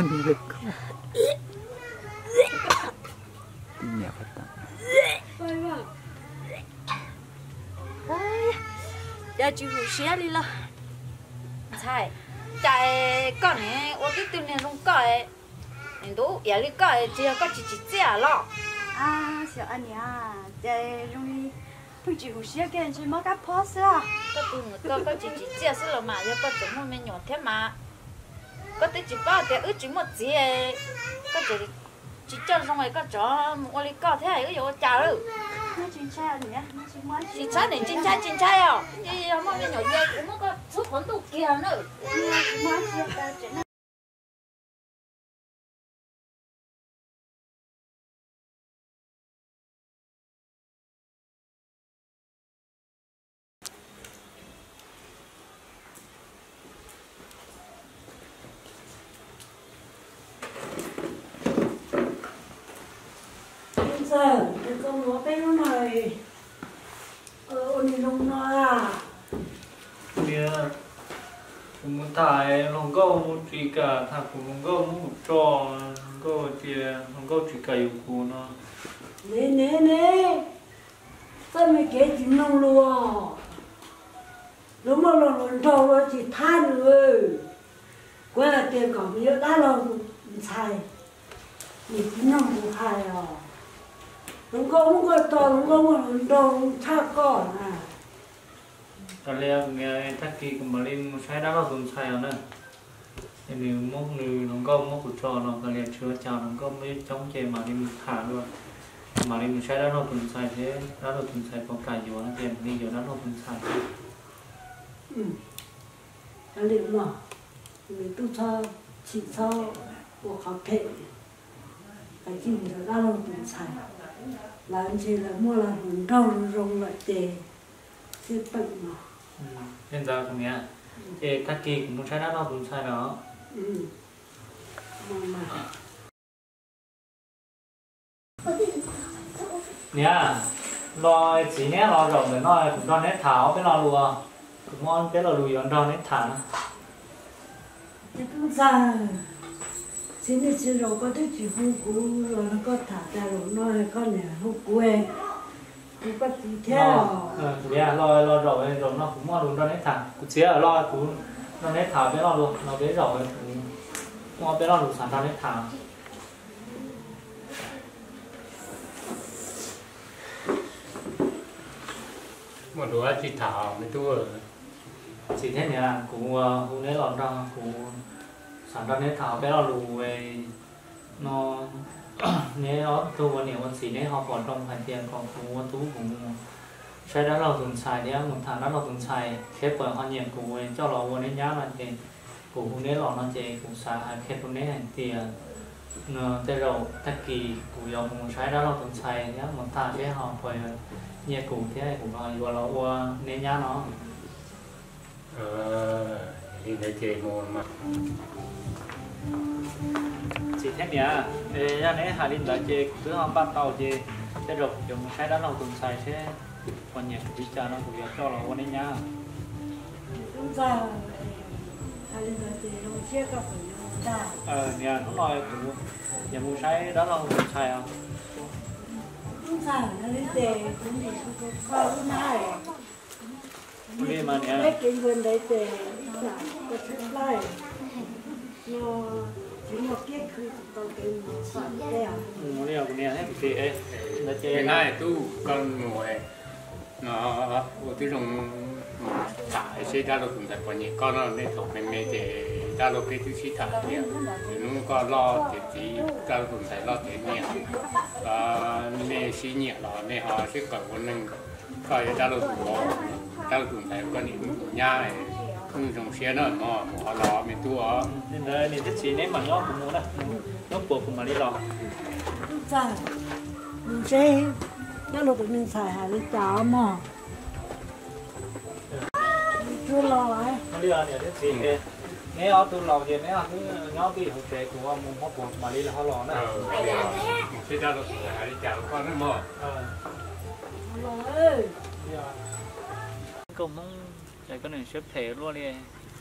Cas tsis huv siab li los? Ntxhais, cas koj ne ua tib tug niag zoo koj, ntub iav li koj, tsis yog koj tsis tsim txiaj los? Xyov a niam, ces zoo li pheej tsis huv siab kiag ntshe mob kab phob xwb. Koj tus muam koj, koj tsis tsim txiaj xwb los mas, yog koj tseem muaj me nyuam thiab mas. Koj twb tsis paub tias wb tsis muaj txiv, koj tseem tsis coj zoo es koj tseem mus ua li koj thiab wb yuav ua cas lawm? Tsis ntshai niam, tsis ntshai os, yog muaj me nyuam ces kuv muab koj txhub qhov ntuj kiag nawb. Ntxawg, koj muab peb lub no ua nws zoo no a. Niam, kuv mus tham hluas nkauj tsis kam tham, kuv hluas nkauj muab kuv tso, hluas nkauj tias hluas nkauj tsis kam yuav kuv no. Ne ne ne, txoj me kev tsis mloog lus, luag muaj luag hluas nraug luag tsis thab nws. Kuv hais tias kom nws yuav dab laug tus ntxhais, nws tsis mloog kuv hais os. Hluas nkauj muab koj tso, hluas nkauj muaj hluas nraug tshaj koj na. Kav liam, tag kis kuv mam li mus saib dab laug tus ntxhais os na. Nws muab, nws hluas nkauj muab kuv tso no, kav liam tsis ua cas, hluas nkauj muaj coob coob ces mam li mus tham dua, mam li mus saib dab laug tus ntxhais seb dab laug tus ntxhais puas kam yuav no ces mam li yuav dab laug tus ntxhais. Kav liam mog, nws tub txhob chim txhob ua qhov phem, kav tsij mus yuav dab laug tus ntxhais. Lawv ntshe lawv muaj lawv hluas nraug zoo lawm ces sib peem no. Li ntawd kuv niam, ces tag kis kuv mus saib dab laug tus ntxhais no. Niam, los txiv neb los zaum ntawm no kuv nrog neb tham ob peb lo lus, kuv muab peb lo lus yuav nrog neb tham. Tub ntxawg, txiv neej txiv zaum koj twb tsis hu kuv los nrog koj tham, cas zaum no koj niam hu kuv, kuv koj txiv thiab. Los, los zaum, zaum no kuv muaj lus nrog neb tham, kuv txiv los kuv nrog neb tham peb lo lus, los peb zaum kuv muaj peb lo lus xav nrog neb tham. Muaj lus dab tsi tham me tub? Txiv thiab niam, kuv hu neb los nrog, kuv xav nrog neb tham peb lo lus no. Neb ob tug ua niam ua txiv neb ho pom zoo hais tias kom kuv ua tub kuv mus saib dab laug tus ntxhais thiab mus tham dab laug tus ntxhais seb puas ho nyiam kuv coj los ua neb nyab no ces kuv hu neb los no ces kuv xav hais qhia rau neb hais tias tej zaum tag kis kuv yuav mus saib dab laug tus ntxhais thiab mus tham seb ho puas nyiam kuv thiab kuv ho yuav los ua neb nyab no. Li ntawd ces mus mas. Txiv thiab niam, yog neb hais li ntawd ces kuv twb ho npaj tau ces tej zaum kuv yuav mus saib dab laug tus ntxhais seb puas nyiam kuv li cas no kuv yuav coj los ua neb nyab. Tub ntxawg, hais li ntawd ces zoo siab koj tseem yuav mus ntag. Niam, hnub no kuv yuav mus saib dab laug tus ntxhais os. Tub ntxawg, yog li ces kuv ntim su rau koj lub hnab. Ua li mas niam. Peb kev ncua ntev ces ib tsam koj tshaib plab no, tsis muaj kiab khw tau kev mus txog tej os. Ua li os kuv niam thiab kuv txiv. Ntawd ces nab tub koj mus no ua tib zoo tham seb dab laug tus ntxhais puas nyiam koj no, nej thaum me me ces dab laug peb twb sib tham tias hnub koj loj ces txiv, dab laug tus ntxhais loj ces niam, nej sib nyiam los nej ho sib qawm ua neeg. Koj yog dab laug tus vauv, dab laug tus ntxhais koj niam wb tus nyab, wb zoo siab na mog, mus ho los me tub os. Li ntawd niam thiab txiv neb mam nyob kuv mus na, nyob puas kuv mam li los. Txawm mus seb dab laug tus me ntxhais hais li cas mog. Tsuas los. Neb ob tug laus ces neb twb nyob twj ywm hauv tsev, kuv mus hauv puas mam li ho los na. Seb dab laug tus ntxhais hais li cas rau koj na mog. Nkauj Hmoob, cas koj niag siab phem luaj li,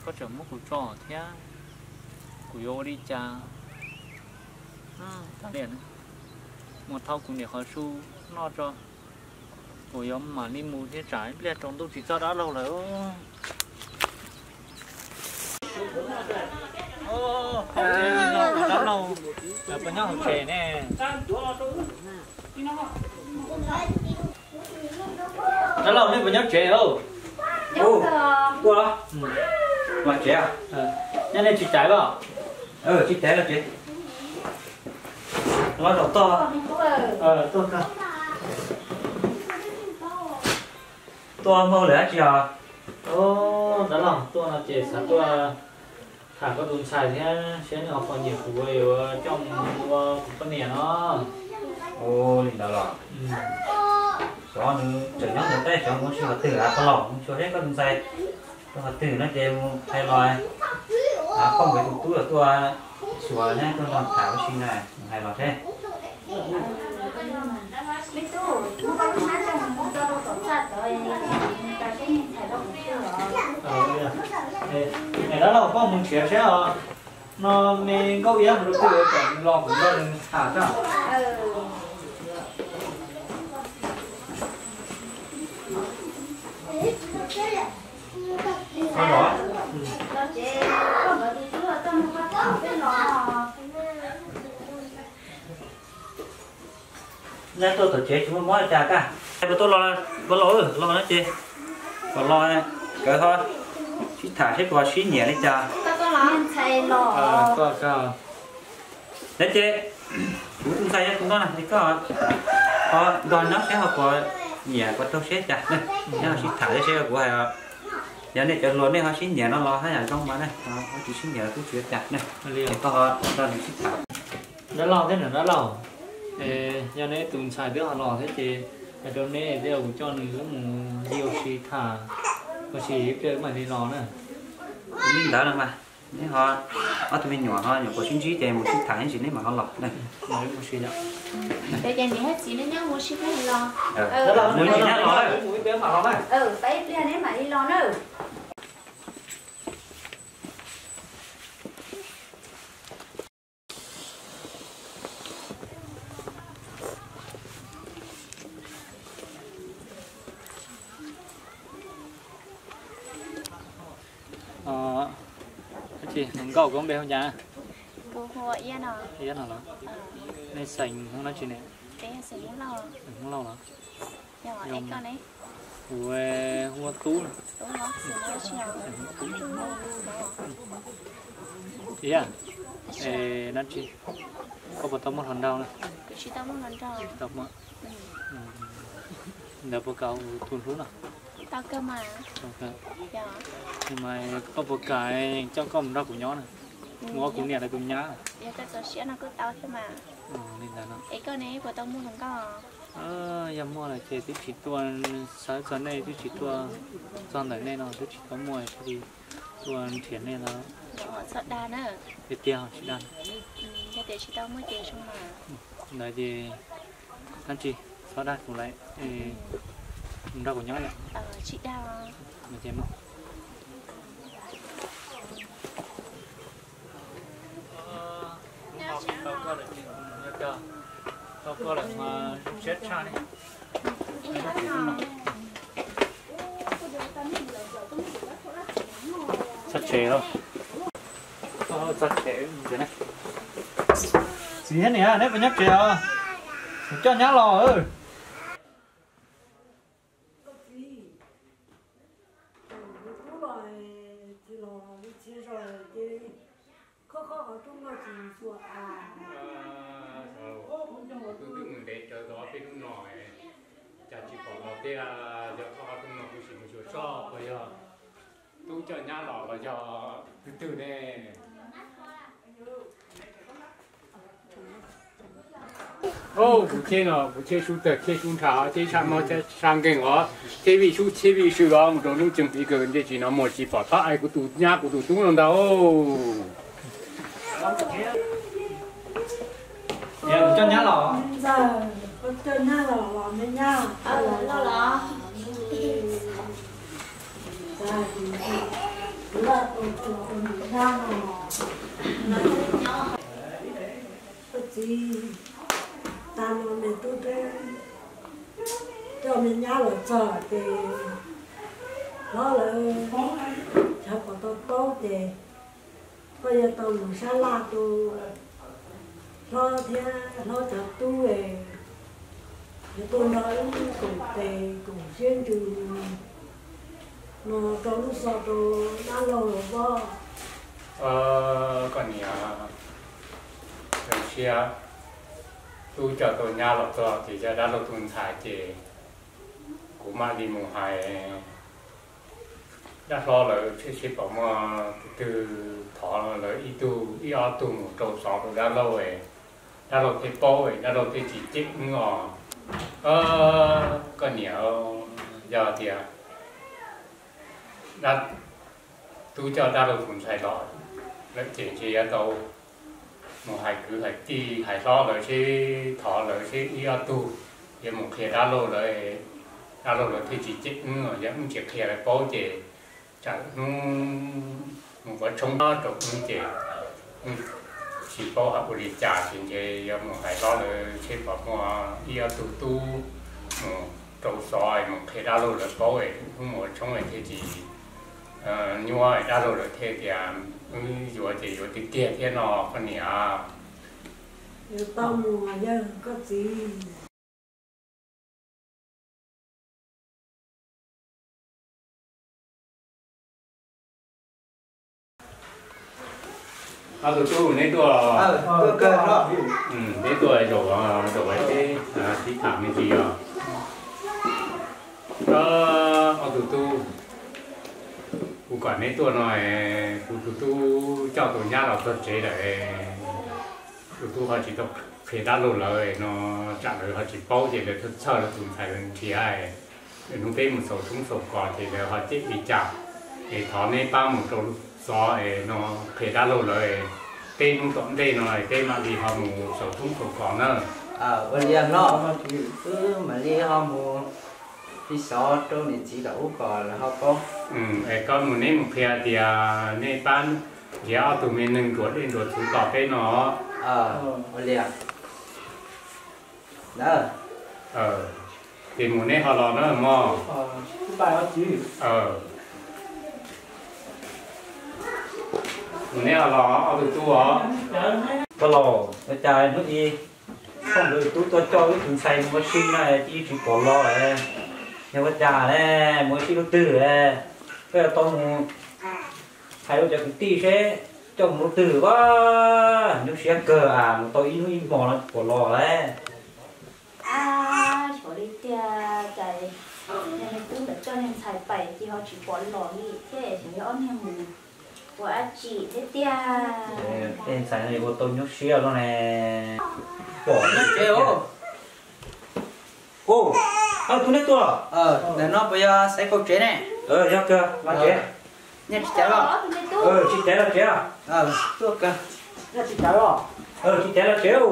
koj tseem muab kuv tso thiab, kuv yuav ua li cas? Tau li, muab thauj kuv niam qhov su noj tso, kuv yuav mam li mus thiab tsam ib pliag tsaus ntuj tsis txog dab laug lawm. Dab laug, lawv puas nyob hauv tsev ne? Dab laug, nej puas nyob tsev os? Tuaj los tsev, nyob nej tsis caiv los? Tsis caiv los tsev. Los zaum toj. Tuaj, tuaj, tuaj, tuaj mus lawm dab tsi os? Dab laug, tuaj no ces xav tuaj tham koj tus ntxhais thiab saib nws ho puas nyiam kuv yuav coj mus ua kuv poj niam no. Ua li ntawd los? Xyov nws tseem nyob ntawm tej, xyov mus xyuas qhov twg, av pog los mus xyuas seb koj tus ntxhais rau qhov twg no ces mus hais los. Av pog nkawd tus tub los tuaj xyuas neb tuaj nrog tham ua si na, mus hais los seb. Es dab laug, koj mus nrhiav seb os, no me nkauj iab mus rau twg, kom nws los kuv nrog nws tham tso. Neb tuaj tom tsev tsis muaj mob li cas kaj. Puas tuaj los, puas los, los no ces kom los, nkawd ho sib tham seb puas sib nyiam li cas. Koj los. Koj, koj. Neb ces kuv tus ntxhais yog tus no na, es koj ho nrog nyob seb ho puas nyiam puas raug siab cas ne. Neb ho sib tham seb kuv hais, yog nej cov hluas nej ho sib nyiam no los haj yam zoo mas ne, ho tsis sib nyiam los kuj tsis ua cas ne. Es koj ho nrog nws sib tham. Dab laug thiab niam dab laug, yog neb tus ntxhais twb ho los thiab ces hais rau neb thiab kuv coj nws wb mus ncig ua si tham, ua si ib pliag wb mam li los na. Kuv li ntawd no mas, neb ho ob tug me nyuam ho nyuam qhuav sib ntsib ces mus sib tham ib ntsis neb mam ho los. Ces niam thiab txiv neb nyob mus ua si thiab los. Mus ib pliag neb mam li los na. Dab tsi, nkauj, koj npe hu cas? Iab no los? Nej xeem Hmoob dab tsi ne? Hmoob Lauj los? Kuv hu ua Tub. Iab, dab tsi, koj puas tau muaj hluas nraug na? Ntawd puas kam ua tus hlub no? Mas koj puas kam coj koj mus nrog kuv nyob na, mus ua kuv niam lawv tus nyab? Li ntawd no. Yog muaj lawm ces twb tsis tuaj, xav txog nej twb tsis tuaj, txog ntawm nej no twb tsis tau muaj, thiaj li tuaj nrhiav nej no. Tiag tiag tsis dag. Ntawd ces dab tsi, txhob dag kuv lawm, nrog kuv nyob yom. Tau koj lawm mas zoo siab tshaj li. Txog tsev los? Txog tsev. Txiv thiab niam, neb puas nyob tsev os? Kuv coj nyab los. Koj koj qhov rooj no tsis xyuas a? Kuv twb mus ntev tsawv tau ob peb hnub no, cas tsis pom los tiag. Yog koj qhov rooj no kuv sim mus xyuas soj puas yog tub coj nyab los los yog twg twg ne. Kuv cheb no kuv cheb sub tawg cheb sub nrhab cheb sab mob sab nkeeg os, cheb vij sub cheb vij sw os, mus rau hnub tseem piv kawg ntsej tsis no muag tsis pom thob ai kuv tus nyab kuv tus tub no ntag. Coj nyab los, coj nyab los los me nyab. Txiv, tag no me tub Teb coj me nyab los txog ces hlob lawv xyov puas tau paub ces koj yuav tau mus sab laj rau hlob thiab hlob cov tub es yuav tuaj nrog wb koom tes koom siab ntsws no rau lub xov rau dab laug los pob. Koj niam, zoo siab tub coj tau nyab los txog ces yog dab laug tus ntxhais ces kuv mam li mus hais dab hlob lawv seb puas muaj tus twg thov lawv ib tug ib ob tug mus rau xov rau dab laug, dab laug thiaj paub, dab laug thiaj tsis cem wb os. Koj niam, yog tias dab, tub coj dab laug tus ntxhais los lawm ces ntshe yuav tau mus hais kwv hais tij hais hlob lawv seb thov lawv seb ib ob tug yuav mus qhia dab laug lawv, dab laug lawv thiaj tsis cem wb os. Yog wb tsis qhia lawv paub ces tsam hnub mus kov tshoob rau wb ces wb tsis paub hais ua li cas ces ntshe yuav mus hais hlob lawv seb puas muaj ib ob tug tub mus rau xov mus qhia dab laug lawv paub es hnub mus ua tshoob thiaj tsis nyuaj, dab laug lawv thiaj tias wb yuav ces yuav tiag tiag thiab no koj niam. Yuav tau mus yawg koj txiv. Ob tug tub neb tuaj, neb tuaj zaum, zaum sib tham me ntsis os. Ob tug tub, kuv kom neb tuaj no, kuv tus tub coj tus nyab los txog tsev lawm, tus tub ho tsis tau qhia dab laug lawv no, tsam lawv ho tsis paub ces lawv txhawj txhawj lawv tus ntxhais lawv nrhiav, hnub peb mus xaus tshoob xaus kos ces lawv ho cem li cas. Es thov neb pab mus rau xov es no qhia dab laug lawv, peb hnub tom ntej no peb mam li ho mus xaus tshoob xaus kos na. Ua li hlob, wb mam li ho mus tiv xov rau niam txiv lawv ub kom lawv ho paub. Es koj mus neb mus qhia tias nej pab nrhiav ob tug me neeg nruas dej nruas txhuv tos peb no. Ua li, ces mus neb ho los na mog. Mus neb ho los ob tug tub os. Koj los ua cas hnub i phooj ywg tub tuaj coj wb tus ntxhais mus ua si na cia tsis pom los, yog ua cas ne, mus ua si lub twg? Koj yuav tau mus hais rau cov kwv tij seb coj mus lub twg. Ua nyuaj siab kawg, mus tau ib hnub ib hmos no tsis pom los lawm. Xyov li tiag, cas yog me tub ntawd coj niag ntxhais pais ces ho tsis pom los li thiab, xyov yog ob niag mus ua dab tsi thiab tiag. Tej ntxhais no ua tau nyuaj siab no ne. Pom no tsev. Ub, ob tug neb tuaj los? Ntawm no puas yog Xaiv Kaus tsev ne? Yog kawg, los tsev. Nyiaj tsis caiv los? Tsis caiv los tsev. Tuaj kawg. Nyiaj tsis caiv los? Tsis caiv los tsev.